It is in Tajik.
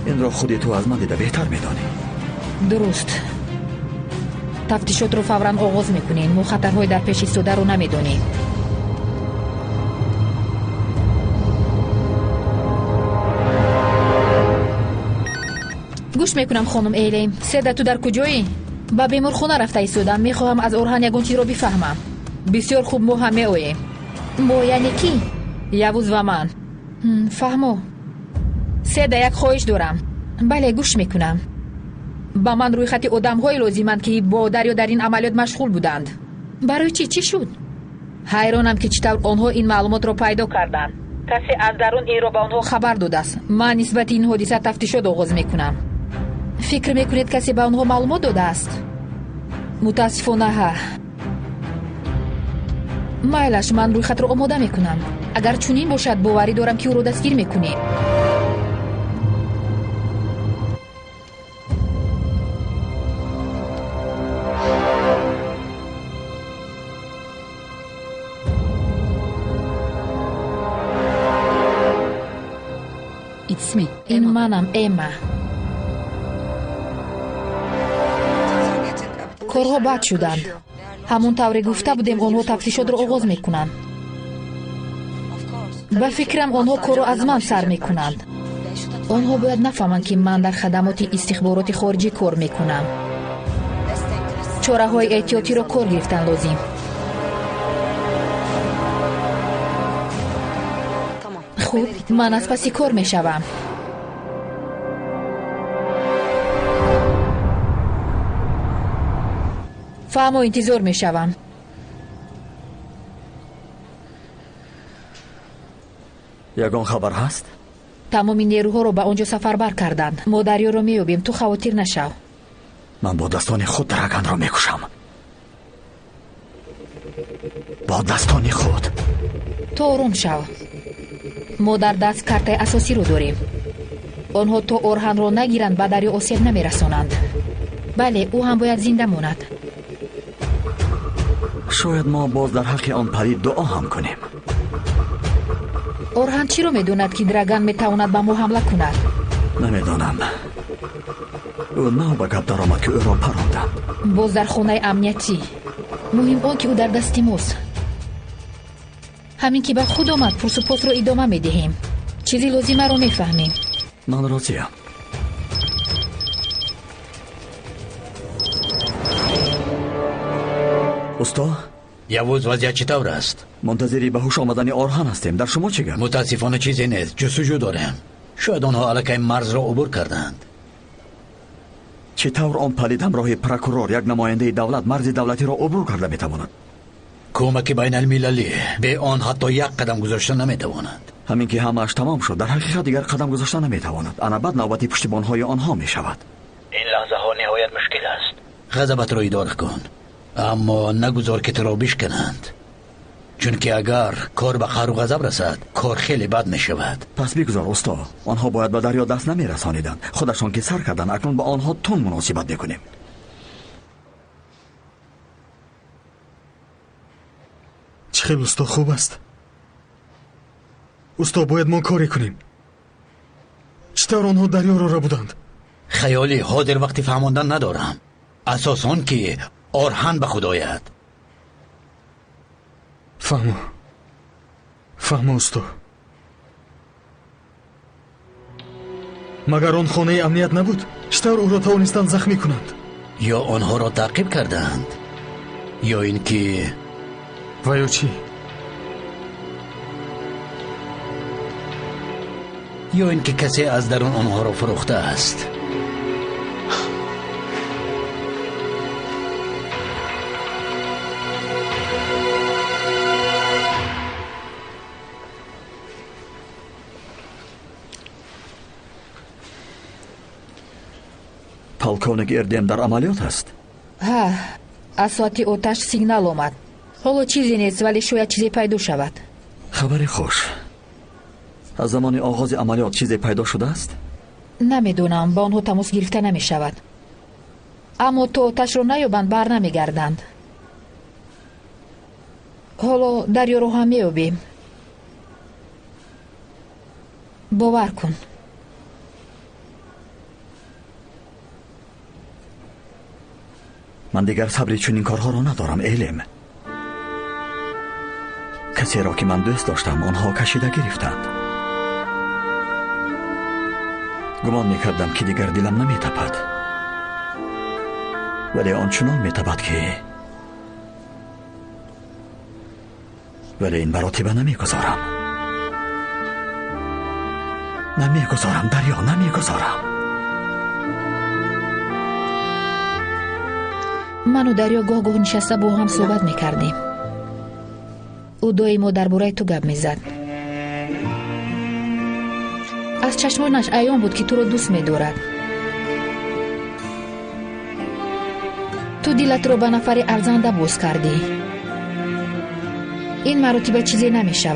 Инро худи ту аз ман дида беҳтар медонӣ. Дуруст. Тафтишотро фавран оғоз мекунем. Мо хатарҳои дар пеш истодаро намедонем. Гӯш мекунам, хонум Эйлем. Седа, ту дар куҷоӣ? Ба беморхона рафта истодам. Мехоҳам аз Орҳан ягон чизро бифаҳмам. Бисёр хуб, мо ҳам меоем. Мо яъне кӣ? Явуз ва ман. Фаҳмо. Седа, як хоҳиш дорам. Бале, гӯш мекунам. Ба ман рӯйхати одамҳое лозиманд, ки бо дарё дар ин амалиёт машғул буданд. Барои чӣ? Чӣ шуд? Ҳайронам, ки чӣ тавр онҳо ин маълумотро пайдо карданд. Касе аз дарун инро ба онҳо хабар додааст. Ман нисбати ин ҳодиса тафтишот оғоз мекунам. Фикр мекунед, касе ба онҳо маълумот додааст? Мутаассифона, ҳа. Майлаш, ман рӯйхатро омода мекунам. Агар чунин бошад, боварӣ дорам, ки ӯро дастгир мекунем. Ин манам, Эмма. Корҳо бад шуданд. Ҳамон тавре гуфта будем, онҳо тафтишотро оғоз мекунанд. Ба фикрам, онҳо корро аз ман сар мекунанд. Онҳо бояд нафаҳманд, ки ман дар хадамоти истихбороти хориҷӣ кор мекунам. Чораҳои эҳтиётиро кор гирифтан лозим. Хуб, ман аз паси кор мешавам. Фаҳмо, интизор мешавам. Ягон хабар ҳаст? Тамоми нерӯҳоро ба он ҷо сафарбар карданд. Мо дарёро меёбем, ту хавотир нашав. Ман бо дастони худ Драганро мекушам. Бо дастони худ. Ту ором шав. Мо дар даст картаи асосиро дорем. Онҳо то Орҳанро нагиранд, ба дарё осеб намерасонанд. Бале, ӯ ҳам бояд зинда монад. Шояд мо боз дар ҳаққи он парид дуо ҳам кунем. Орҳан чиро медонад, ки Драган метавонад ба мо ҳамла кунад? Намедонам. Ӯ нав ба гап даромад, ки ӯро паронданд. Боз дар хонаи амниятӣ. Муҳим он, ки ӯ дар дасти мост. Ҳамин ки ба худ омад, пурсупосро идома медиҳем. Чизи лозимаро мефаҳмем. Ман розиям. Усто? Явуз, вазъият чӣ тавр аст? Мунтазири ба ҳуш омадани Орҳан ҳастем. Дар шумо чӣ гап? Мутаассифона чизе нест. Ҷустуҷӯ дорем. Шояд онҳо аллакай марзро убур карданд. Чӣ тавр он палид ҳамроҳи прокурор, як намояндаи давлат, марзи давлатиро убур карда метавонад? Кӯмаки байналмилалӣ бе он ҳатто як қадам гузошта наметавонанд. Ҳамин ки ҳамааш тамом шуд, дар ҳақиқат дигар қадам гузошта наметавонад. Ана баъд навбати пуштибонҳои онҳо мешавад. Ин лаҳзаҳо ниҳоят мушкил аст. Ғазабатро идора кун, аммо нагузор ки туро бишкананд. Чунки агар кор ба қаҳру ғазаб расад, кор хеле бад мешавад. Пас бигузор, усто. Онҳо бояд ба дарё даст намерасониданд. Худашон ки сар карданд, акнун ба онҳо тун муносибат мекунем. Чӣ хел, усто, хуб аст? Усто, бояд мо коре кунем. Чӣ тавр онҳо дарёро рабуданд? Хаёлӣ, ҳозир вақти фаҳмондан надорам. Асос он ки Орҳан ба худ ояд. Фаҳмо. Фаҳмо, усто. Магар он хонаи амният набуд? Чӣ тавр ӯро тавонистанд захмӣ кунанд? Ё онҳоро таъқиб кардаанд, ё ин ки ва ё чӣ? Ё ин ки касе аз дарун онҳоро фурӯхтааст. Полковник Эрдем дар амалиёт аст? Ҳа, аз соати оташ сигнал омад. Ҳоло чизе нест, вале шояд чизе пайдо шавад. Хабари хуш. Аз замони оғози амалиёт чизе пайдо шудааст? Намедонам, ба онҳо тамос гирифта намешавад. Аммо то оташро наёбанд, бар намегарданд. Ҳоло дарёро ҳам меёбем. Бовар кун. Ман дигар сабри чунин корҳоро надорам, Элим. Касеро, ки ман дӯст доштам, онҳо кашида гирифтанд. Гумон мекардам, ки дигар дилам наметапад, вале ончунон метапад, ки вале ин маротиба намегузорам, намегузорам, Дарё, намегузорам. Ману Дарё гоҳ-гоҳ нишаста бо ҳам суҳбат мекардем. Ӯ доимо дар бораи ту гап мезад. Аз чашмонаш аён буд, ки туро дӯст медорад. Ту дилатро ба нафари арзанда боз кардӣ. Ин маротиба чизе намешавад.